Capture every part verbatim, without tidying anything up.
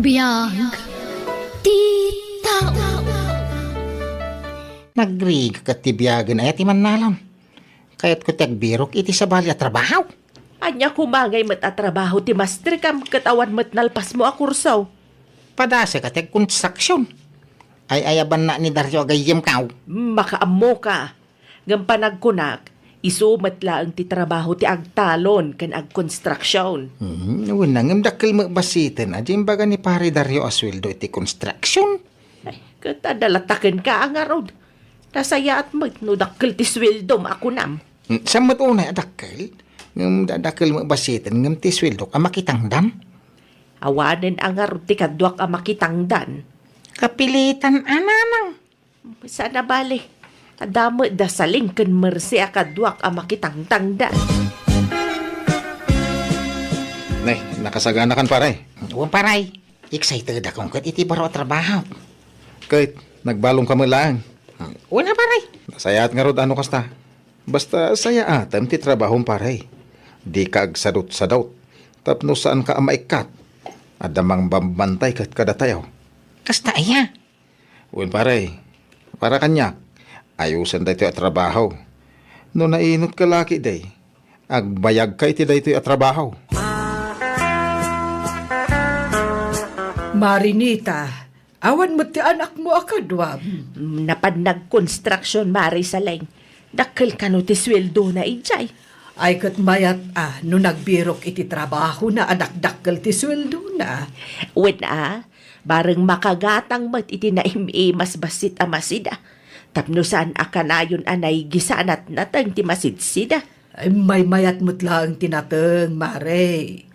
Biag ti tao. Nagrigat ti biagen aya ti mannalon. Kayatko ti agbirok iti sabali a trabaho. Ania koma ngay met a trabaho ti mastrekam ket awan met nalpasmo a kurso? Padasek a ti agkonstruksion. Ay-ayabanna ni Dario a gayyemko. Makaammoka. Ngem panagkunak, isu met laeng ti trabaho ti agtalon ken agkonstruksion. Hmm, wen, ngem dakkel met bassiten a di imbaga ni Pare Dario a sueldo iti konstruksion. Ay, ket adda la takenka a ngarud. Nasayaat met no dakkel ti sueldom a kunam. Hmm, saan met unay a dakkel? Ngem da-, dakkel met bassiten, ngem ti sueldok a makitangdan? Awanen a ngarud ti kaduak a makitangdan. Kapilitan a nanang. Saan a bale. Adda met da Saling ken Mercy a kaduak a makitangtangdan. Ne, nakasaganakan, pare. Wen, pare. Excited akon ket iti baro a trabaho. Ket, nagbalongka met laeng. Wen a, pare. Nasayaat ngarud a no kasta. Basta sayaatem ti trabahom, pare. Dika agsadutsadut. Tapno saanka a maikkat. Adda mangbambantay ket kadatayo. Kasta aya? Wen, pare. Para kaniak, ayusen daytoy a trabaho. No nainot ka laki, day, agbayag ka iti daytoy a trabaho. Marinita, awan met ti anakmo a kaduam? Mm, napan nagkonstruksion, Mari Saleng. Dakkel kano ti sueldona idiay. Ay, ket mayat a no nagbirok iti trabahona a dakdakkel ti sueldona. Wen a, bareng makagatang met iti naim-imas bassit a masida. Tapno saan a kanayon a naigisanat nateng ti masidsida. Ay, maymayat met laeng ti nateng, Mare.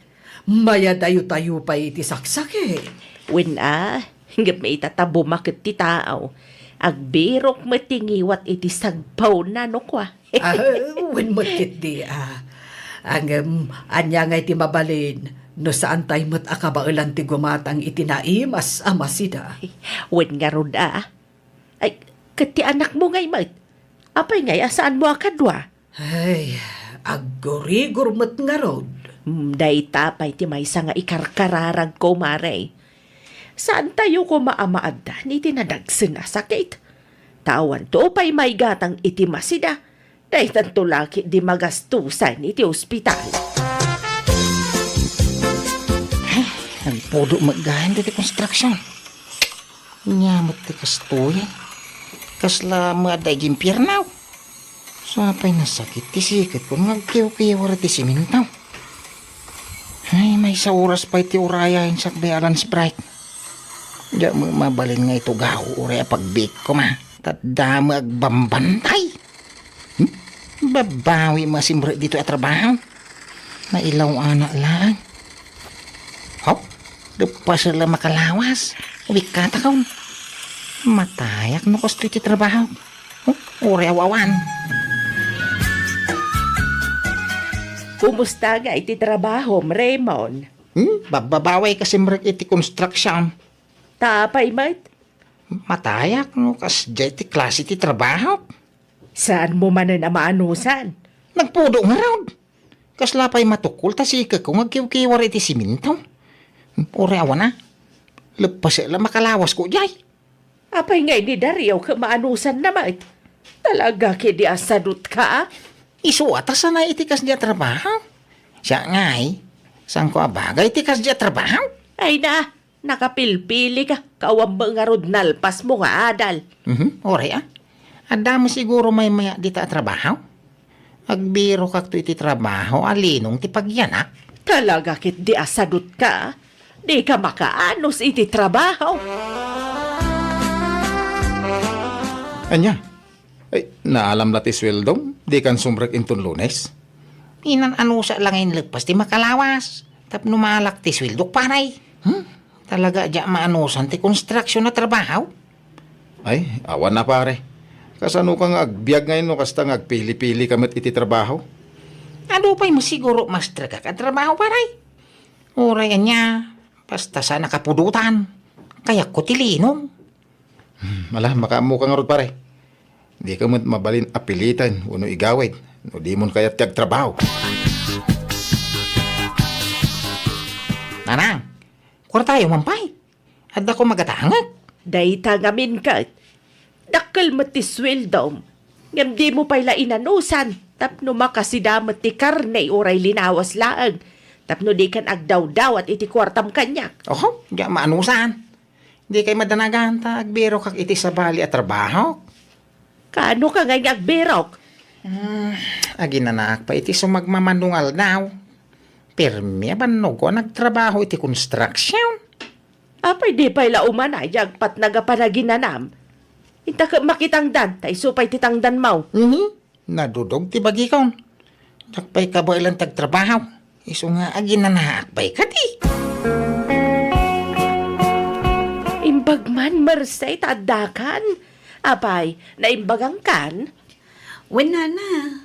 Mayadayo-tayo pay iti saksakit. Wen a, ngem ita ta bumaket ti tao. Agbirok met ti ngiwat iti sagpawna no kua. Ah, wen met ketdi, ah. Ngem, ania ngay ti mabalin no saantay met a kabaelan ti gumatang iti naimas a masida? Wen ngarud a. Ay, ket ti anakmo ngay met? Apay ngay a saanmo a kadua? Ay, aggurigor met ngarud. Hmm, dayta pay ti maysa nga ikarkararagko, Mare. Saantayo koma a maaddan iti nadagsen a sakit. Ta awanto pay maigatang iti masida. Daytanto la ketdi magastusan iti ospital. Ay, nagpudo met gayam daytoy konstruksion. Ania met ti kastoy? Kasla met adda iti impierno? Sapay nasakit ti siketko nga agkiwkiwar iti siminto. Ay, maysa oras pay ti urayaen sakbay a lunch break. Diak met mabalin nga itugaw uray a pagbiit koma. Ta adda met agbambantay. Hmm? Babawi met a simrek ditoy a trabaho. Nailaw-anak laeng. Haw? Lepas la makalawas. Uwikkatakon. Matayak no kastoy ti trabaho. Huh? Uray awawan. Kumusta ngay ti trabahom, Raymond? Hmm? Bababaway ka simrek iti construction. Ta apay met? Matayak no kasdiay ti klase ti trabaho. Saanmo manen a maanusan? Nagpudo ngarud. Kasla pay matukol ta sikekko nga agkiwkiwar iti siminto. Uray awan a. Lepas la makalawasko diay. Apay ngay ni Dario ket maanusanna met? Talaga ketdi a sadutka, a? Isu a ta sanay iti kasdi a trabaho. Siak ngay, saanko a bagay ti kasdi a trabaho? Ay na, nakapilpilika, ket awan met ngarud nalpasmo nga adal. Mhm, uray a. Adda met siguro maymayat dita a trabaho? Agbirokakto iti trabaho a linong ti pagyanak. Talaga ketdi a sadutka, a? Dika makaanus iti trabaho. Ania? Ay, naalam la ti sueldom? Dikan sumrek inton Lunes? Inan-anusak la nga inlepas ti makalawas. Tapno maalak ti sueldok, pare. Hmm? Talaga diak maanusan ti konstruksion a trabaho? Ay, awan a, pare. Kasanoka nga agbiag ngay no kasta nga agpili-pilika met iti trabaho? Adu pay met siguro mastrekak a trabaho, pare. Uray ania, basta saan a kapudotan. Kayatko ti linong. Hmm, ala, makaammoka ngarud, pare. Dika met mabalin a piliten wenno igawid no dimon kayat ti agtrabaho. Nanang, kuartayo man pay. Adda ko magatangek? Dayta ngamin ket, dakkel met ti sueldom. Ngem dimo pay la inanusan tapno makasida met ti karne uray linawas laeng, tapno dikan agdawdawat iti kuartam kaniak. Oho, diak maanusan. Dikay madanagan ta agbirokak iti sabali a trabaho. Kaano ka ngay nga agbirok? Hmm, aginanaak pay iti sumagmamano nga aldaw. Pirmi a bannogko a nagtrabaho iti construction. Apay di pay la umanay ti agpatnag a panaginanam? Inta ket makitangdan, ta isu pay ti tangdanmo. Mhm. Nadudog ti bagikon. Diak pay kabaelan ti agtrabaho. Isu nga aginanaak pay kadi. Imbag man, Merced, ta addakan. Apay, naimbagangkan? Wen, nana.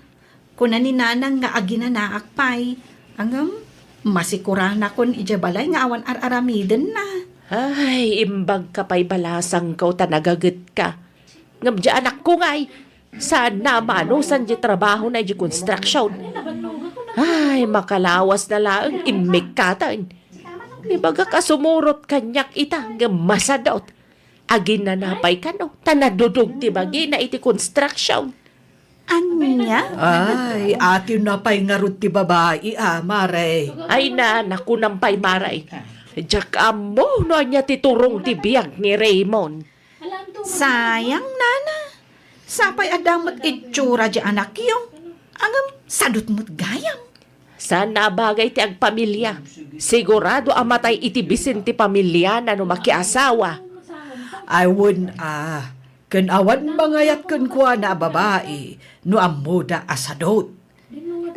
Kuna ni nanang nga aginanaak pay. Ngem, masikuranakon idiay balay nga awan ar-aramidenna. Ay, imbagka pay balasangko ta nagagetka. Ngem diay anakko ngay, saanna a maanusan diay trabahona idiay construction. Ay, makalawasna laeng immikkaten. Ibagak a sumurot kaniak ita, ngem masadut. Aginana pay kano, ta nadudog ti bagina iti construction. Ania? Ay, atiwna pay ngarud ti babai, a, Mare. Ay na, nakunam pay, Mare. Diak ammo no ania ti turong ti biag ni Raymond. Sayang, nana. Sapay adda met itsura diay anakyo. Ngem, sadut met gayam. Saanna a bagay ti agpamilia. Sigurado a matay iti bisin ti pamiliana no makiasawa. Ay, wen, a. Ken awan mangayat kenkuana a babai no ammoda a sadut.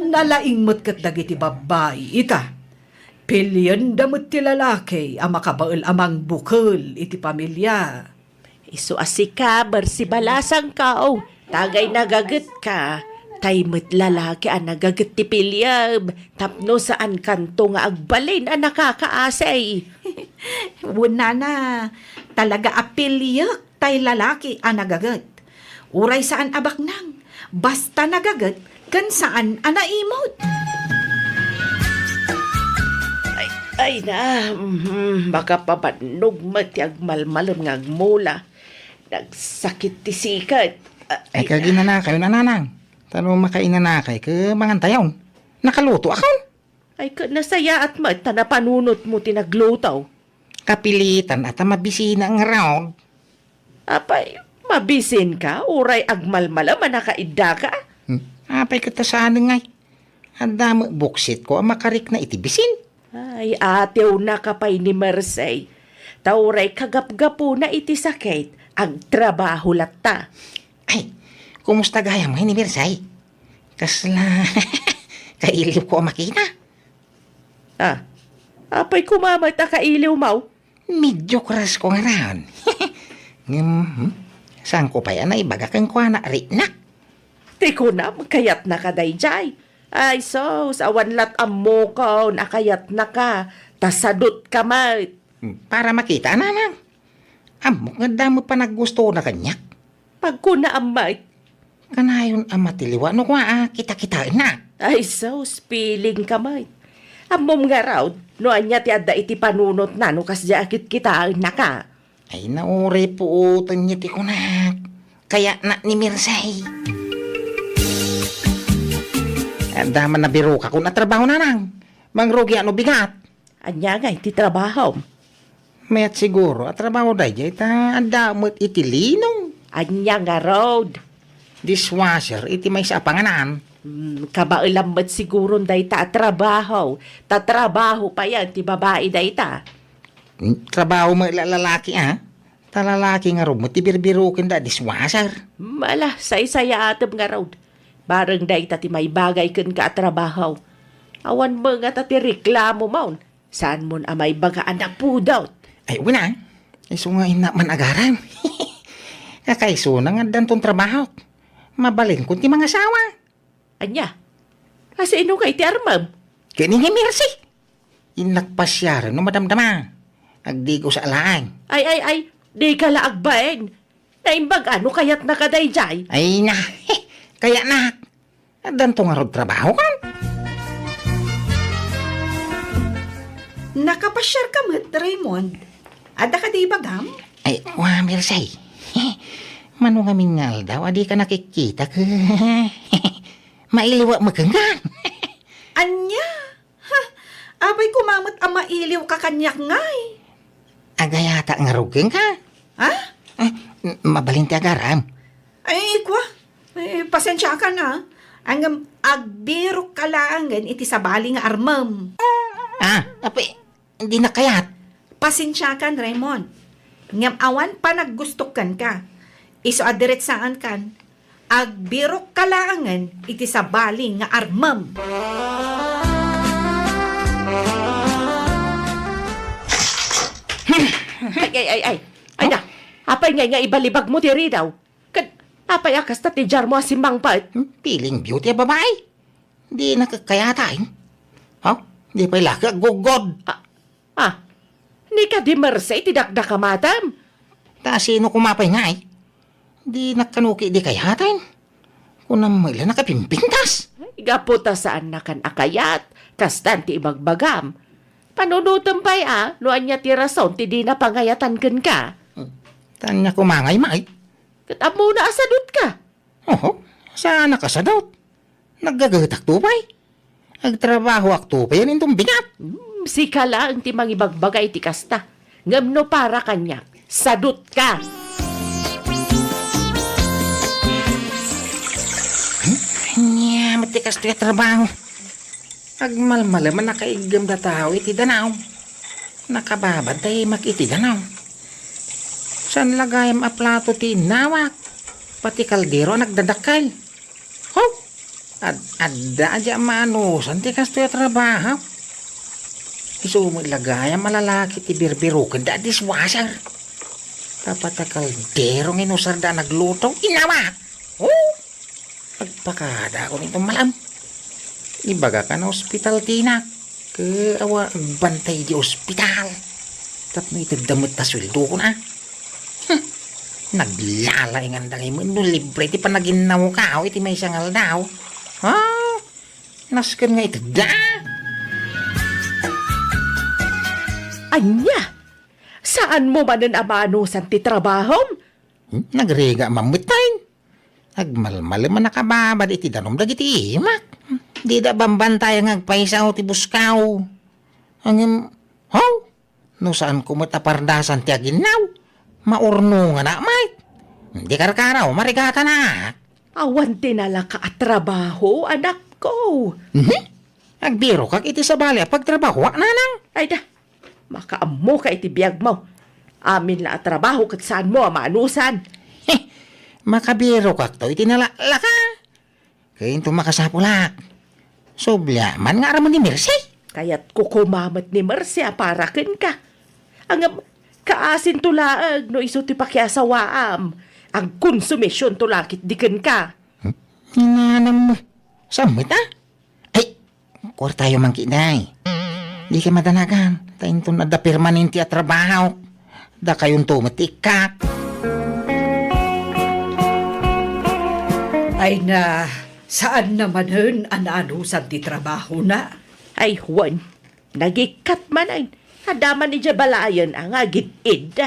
Nalaing met ket dagiti babbai ita. Pilienda met ti lalaki a makabael a mangbukel iti pamilia. Isu a sika, Merced, balasangko, o, tagay nagagetka, tay met lalaki a nagaget ti piliem, tapno saankanto nga agbalin a nakakaasi. Wen, nana, talaga a piliek tay lalaki a nagaget. Uray saan a baknang, basta nagaget ken saan a naimut. Ay, ay na, mhm, makapabannog met ti agmalmalem nga agmula. Nagsakit ti sikat. Ay, ay, kaginanakayon, nanang. Ta no makainanakay, ket mangantayon. Nakalutoakon. Ay, ket nasayaat met ta napanunotmo ti nagluto. Kapilitan a ta mabisina ngarud. Apay, mabisinka, uray agmalmalem a nakaiddaka? Hmm. Apay ket ta saan ngay? Adda met buksitko a makarikna iti bisin. Ay, atiwnaka pay ni Merced. Ta uray kagapgapuna iti sakit, agtrabaho latta. Ay, kumusta gayam ngay ni Merced? Kasla kailiwko a makita. Ah, apay koma met a kailiwmo? Medyo crush ko ngarud. Ngem, hmm, saanko pay a naibaga kenkuana, riknak. Ti kunam, kayatnaka daydiay. Ay, sus, awan lat ammokon a kayatnaka, ta sadutka met. Hmm, para makita, nanang. Ammok nga adda met panaggustona kaniak. Pagkunaam met. Kanayon a matiliwa no kua a kita-kitaenna. Ay, sus, piling ka met. Ammom ngarud, no ania ti adda iti panunotna no kasdiay a kitkitaennaka. Ay, nauray puoten ti kunak. Kayatnak ni Merced. Adda man nabirokakon a trabaho, nanang. Mangrugiak no bigat. Ania ngay ti trabahom? Mayat siguro a trabaho daydiay ta adda met iti lino. Ania ngarud? Dishwasher iti maysa a panganan. Hmm, kabaelam met siguron dayta a trabaho. Ta trabaho payen ti babai dayta. Hmm, trabaho met la lalaki, a? Ta lalaki ngarud met ti birbirokenda a dishwasher. Mala, saysayaatem ngarud. Bareng dayta ti maibagay kenka a trabaho. Awan met ngata ti reklamomon. Saanmon a maibaga a napudot? Ay, wen a. Isu nga innak man agaram. Kakaisuna nga addanton trabahok. Mabalinkon ti mangasawa. Ania? Asino ngay ti armem? Ken ni Merced. Innak pasiaren no madamdama. Agdigosa laeng. Ay, ay, ay, dika la agbain. Naimbag a no kayatnaka daydiay. Ay na, kayatnak. Addanto ngarud trabahokon. Nakapasiarka met, Raymond? Adda kadi ibagam? Ay, wa, Mirsay. Mano ngamin nga aldaw, a dika nakikita ket mailiwak met kenka. Ania? Ha? Apay koma met a mailiwka kaniak ngay? Agayata ngarud kenka. Ha? Eh, mabalin ti agaram. Ay, kua. Eh, pasensiakan, a. Ngem agbirokka laengen iti sabali nga armem. Ah, apay, dinak kayat. Pasensiakan, Raymond. Ngem awan panaggustok kenka. Isu a diretsaankan. Agbirokka laengen iti sabali nga armem. Ay, ay, ay, ay. Ay na, apay ngay nga ibalibagmo ti ridaw? Ket apay a kasta ti diarmo a simmangpet? Hmm, feeling beauty a babai. Dinak kayat, eh. Ha? Di pay la ka aggugod. Ah, ah. Ni kadi Mercy ti dakdakamatem? Ta sino koma pay ngay? Dinak kano ket di kayat, eh. Kunam met la nakapimpintas. Ay, gapu ta saannakan a kayat, kastan ti ibagbagam. Panunotem pay a, no ania ti rason ti dina pangayatan kenka. Hmm. Ta ania koma ngay, May? Ket ammona a sadutka. Oho, saanak a sadut. Naggagahetakto pay. Agtrabahoakto pay, inton bigat. Hmm, sika laeng ti mangibagbaga iti kasta. Ngem no para kaniak, sadutka. Hmm? Ania met ti kastoy a trabaho? Agmalmalem a nakaiggem da tao iti danaw. Nakababad ta imak iti danaw. Saan la gayam a plato ti innawak? Pati kaldero a nagdadakkel. Ho! Ad-, adda a di a maanusan ti kastoy a trabaho. Isu met la gayam a lalaki ti birbirokenda a dishwasher. Tapno kaldero nga inusarda a nagluto. Innawak! Ho! Agpakadaakon inton mal-am. Ibagak a naospital ti inak. Ket awan agbantay di ospital. Tapno itedda met ta sueldokon, a. Hmm. Naglalainganda ngay met no libre ti panaginnawko iti maysa nga aldaw. Ha? Nasken nga itedda. Ania? Saanmo manen a maanusan ti trabahom? Hmm? Nagrigat man met, tay. Agmalmalem a nakababad iti danum dagiti imak. Dida bambantayan nga agpayso ti buskaw. Ngem, haw? No saanko met a pardasan ti aginnaw, maurnonganak met. Di karkaro, marigatanak. Awan ti nalaka a trabaho, anakko. Mhm. Agbirokak iti sabali a pagtrabahoak, nanang. Ay da, makaammoka iti biagmo. Amin la a trabaho ket saanmo a maanusan. Heh, makabirokakto iti nalaklaka. Ket inton makasapulak, sublia man nga aramon ni Mercy. Kayatko koma met ni Mercy a para kenka. Ngem, kaasinto laeng no isu ti pakiasawaam. Agkonsumisionto la ketdi kenka. Hmm? Ni nanang mo. Saan met, a? Ay, kuartayo man ketdi. Dika madanagan, ta inton adda permanente a trabaho, dakayonto met ti ikkak. Ay na, saanna manen a naanusan ti trabahona? Ay, wen, nagikkat manen. Adda man idiay balayen a nga agid-id.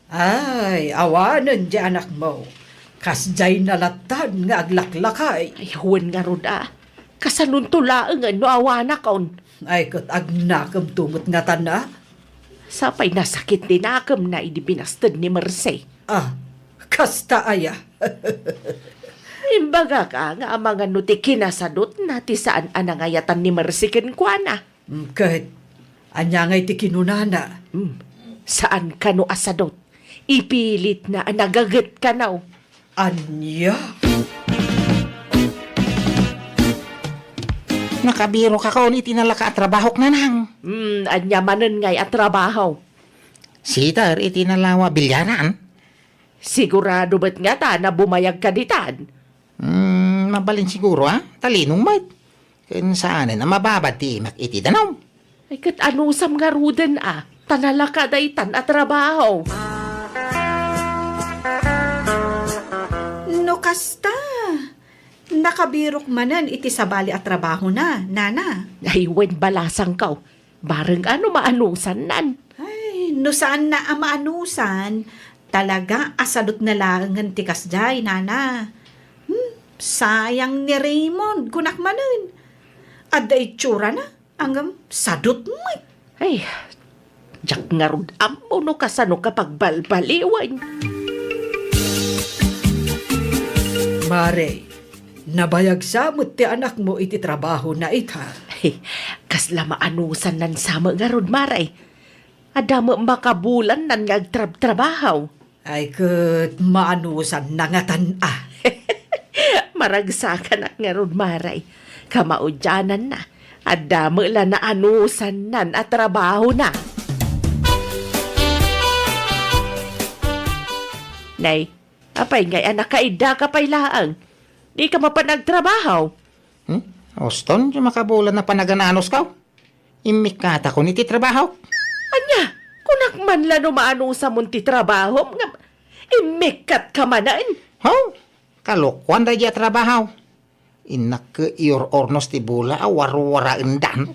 Ay, awanen diay anakmo. Kasdiayna lattan nga aglaklakay. Ay, wen ngarud a. Kasanonto laengen no awanakon? Ay, ket agnakemto met ngatan a. Sapay nasakit ti nakemna idi binasted ni Mercy. Ah, kasta aya? Imbagak a nga amangan no ti kinasadutna ti saan a nangayatan ni Mercy kenkuana. Mm, ket ania ngay ti kinunana? Mm, saan kano a sadut. Ipilitna a nagaget kano. Ania? Nakabirokakon iti nalaka a trabahok, nanang. Mm, ania manen ngay a trabaho? Sitter iti nalawa a bilyaran. Sigurado met ngata a bumayagka ditan? Hmm, mabalin siguro, a. Talinong met. Ken saanen a mababad ti imak iti danum. Ay, ket anusam ngaruden a, ta nalaka daytan a trabaho. No kasta, nakabirok manen iti sabali a trabahona, nana. Ay, wen, balasangko. Bareng a no maanusannan. Ay, No saanna a maanusan, talaga a sadutna laengen ti kasdiay, nana. Hmm, sayang ni Raymond, kunak manen. Adda itsurana, ngem sadut met. Ay, diak ngarud ammo no kasano ka pagbalbaliwen. Mare, nabayag sa met ti anakmo iti trabahona ita? Ay, kasla maanusannan sa met ngarud, Mare. Adda met makabulannan nga agtrabtrabaho. Ay, ket maanusanna ngatan a. Maragsakanak ngarud, Mare. Kamaudiananna, adda met la naanusannan a trabahona. Nay, apay ngay a nakaiddaka pay laeng? Dika mapan agtrabaho? Hmm? Uston, ti makabulan a panagan-anusko. Immikkatakon iti trabahok. Ania? Kunak man la no maanusamon ti trabahom nga immikkatka manen? Haw? Kalokuan daydiay a trabaho. Innak ket iyor-ornos ti bola a warwaraendan.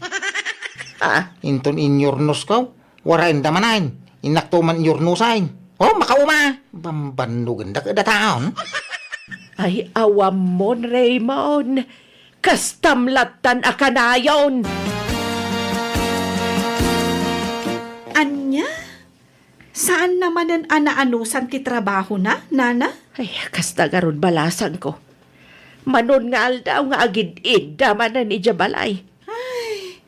Ah? Inton inyornosko, waraenda manen. Innakto man iyornosen. Oh, makauma! Bambannogenda ket dataon. Ay, awammon, Raymond. Kastam lattan a kanayon. Ania? Saanna manen a naanusan ti trabahona, nana? Ay, kasta ngarud balasangko. Manon nga aldaw nga agid-idda manen idiay balay. Ay,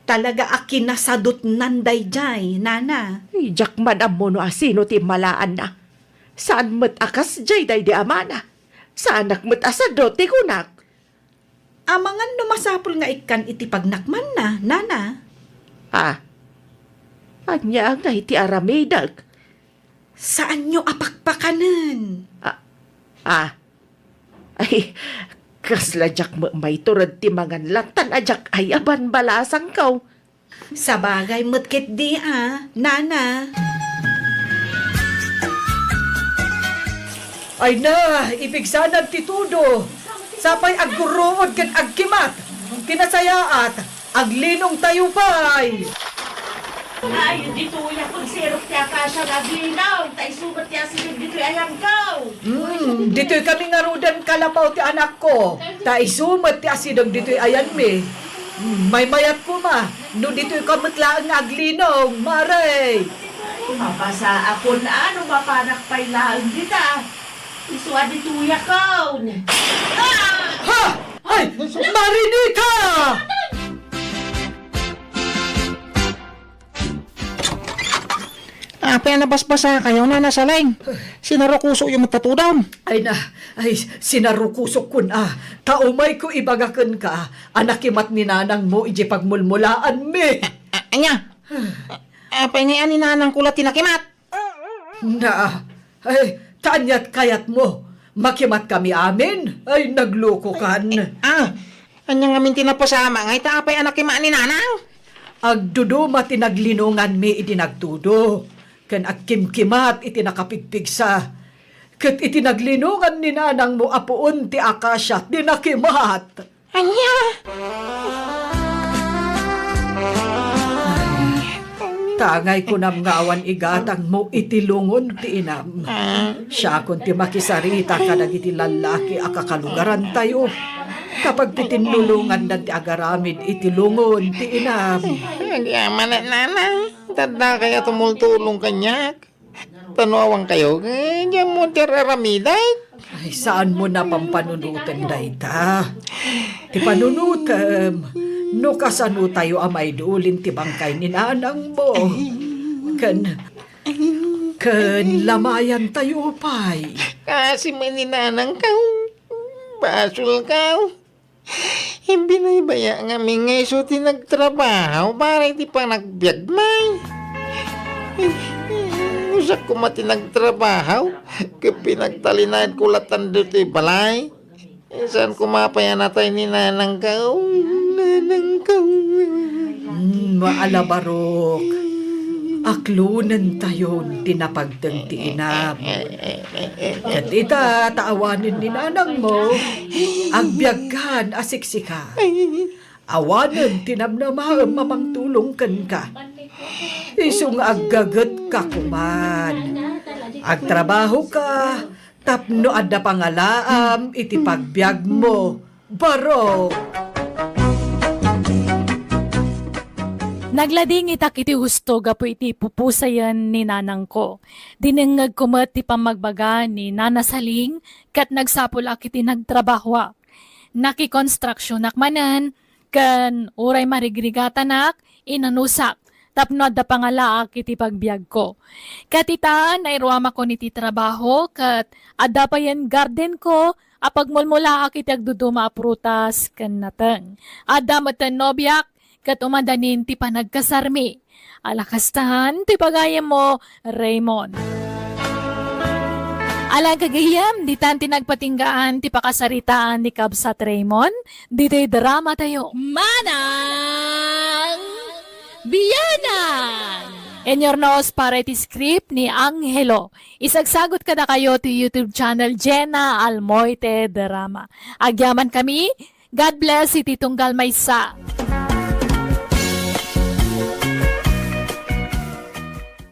talaga a kinasadutnan daydiay, nana. Ay, diak man ammo no asino ti immalaanna. Saan met a kasdiay daydi amana. Saanak met a sadut ti kunak. Amangan no masapul nga ikkan iti pagnakmanna, nana. Ah, ania ngay ti aramidek? Saanyo a pakpakanen. Ah, ah. Ay, kasla diak met maitured ti mangan lattan a diak ayaban balasangko. Sabagay met ketdi a, nana. Ay na, ipigsanan ti tudo. Sapay aggurruod ken agkimat. Ti nasayaat, aglinongtayo pay. Ay, ditoy a pagsirok ti akasia nga aglinong, ta isu met ti asideg ditoy ayanko. Hmm, ditoy kami ngaruden kalapaw ti anakko, ta isu met ti asideg ditoy ayanmi. Hmm, maymayat koma, no ditoy ka met laeng nga aglinong, Mare. Mapasaakon a no mapanak pay laeng dita. Isu a ditoyakon. Ah! Ha! Ay, Marinita! Apay a nabasbasakayo, Nana Saleng? Sinarukusokyo met ta tudom. Ay na, ay, sinarukusokkon a. Ta umayko ibaga kenka a nakimat ni nanangmo idiay pagmulmulaanmi. A-, a-, ania? A-, apay ngay a ni nanangko la ti nakimat? Na, ay, ta aniat kayatmo? Makimat kami amin? Ay, naglukokan. Ah, ania ngamin ti napasamak ngay ta apay a nakimat ni nanang? Agduduma ti naglinonganmi idi nagtudo, ken agkimkimat iti nakapigpigsa. Ket iti naglinongan ni nanangmo a puon ti akasia ti nakimat. Ania? Tangay kunam nga awan igatangmo iti lungon ti inam. Siakon ti makisarita kadagiti lallaki a kakalugarantayo. Kapag ti tinnulongandan ti agaramid iti lungon ti inam. Agyamanak, nanang. Tadda kaya tumultulong kaniak. Ta no awan kayo, eh, diammo ti ar-aramidek. Ay, saanmo a pampanunoten dayta. Ti panunotem, no kasano tayo a maidulin ti bangkay ni nanangmo. Ken, ken lamayan tayo pay. Kasi man ni nanang kaw, basol kaw. Imbinaybaya ngamin nga isu ti nagtrabaho para iti panagbiag, may. Usak koma ti nagtrabaho, ket pinagtalinaedko lattan ditoy balay. Saan koma pay a natay ni nanangko, nanangko. Hmm, maalabarok. Aklonentayon ti napagteng ti inam. Ket ita, ta awanen ni nanangmo, agbiagkan a siksika. Awanen ti namnamaem a mangtulong kenka. Isu nga aggagetka koman. Agtrabahoka tapno adda pangalaam iti pagbiagmo, barok. Nagladingitak iti husto gapu iti pupusayen ni nanangko. Dinengngegko met ti pammagbaga ni Nana Saling ket nagsapulak iti nagtrabahoak. Nakikonstruksionak manen ken uray marigrigatanak, inanusak tapno adda pangalaak iti pagbiagko. Ket ita, nairuamakon iti trabaho ket adda payen gardenko a pagmulmulaak iti agduduma a prutas ken nateng. Adda metten nobiak ket umadanin ti panagkasarmi. Ala kastan ti pagayammo, Raymond. Alang kagayam, ditan ti nagpatinggaan ti pakasaritaan ni Kabsat Raymond, ditoy drama tayo. Manang Bianang! Inurnos para iti script ni Angelo. Isagsagot kadakayo ti YouTube channel Jenna Almoite Drama. Agyaman kami, God bless iti tunggal maysa.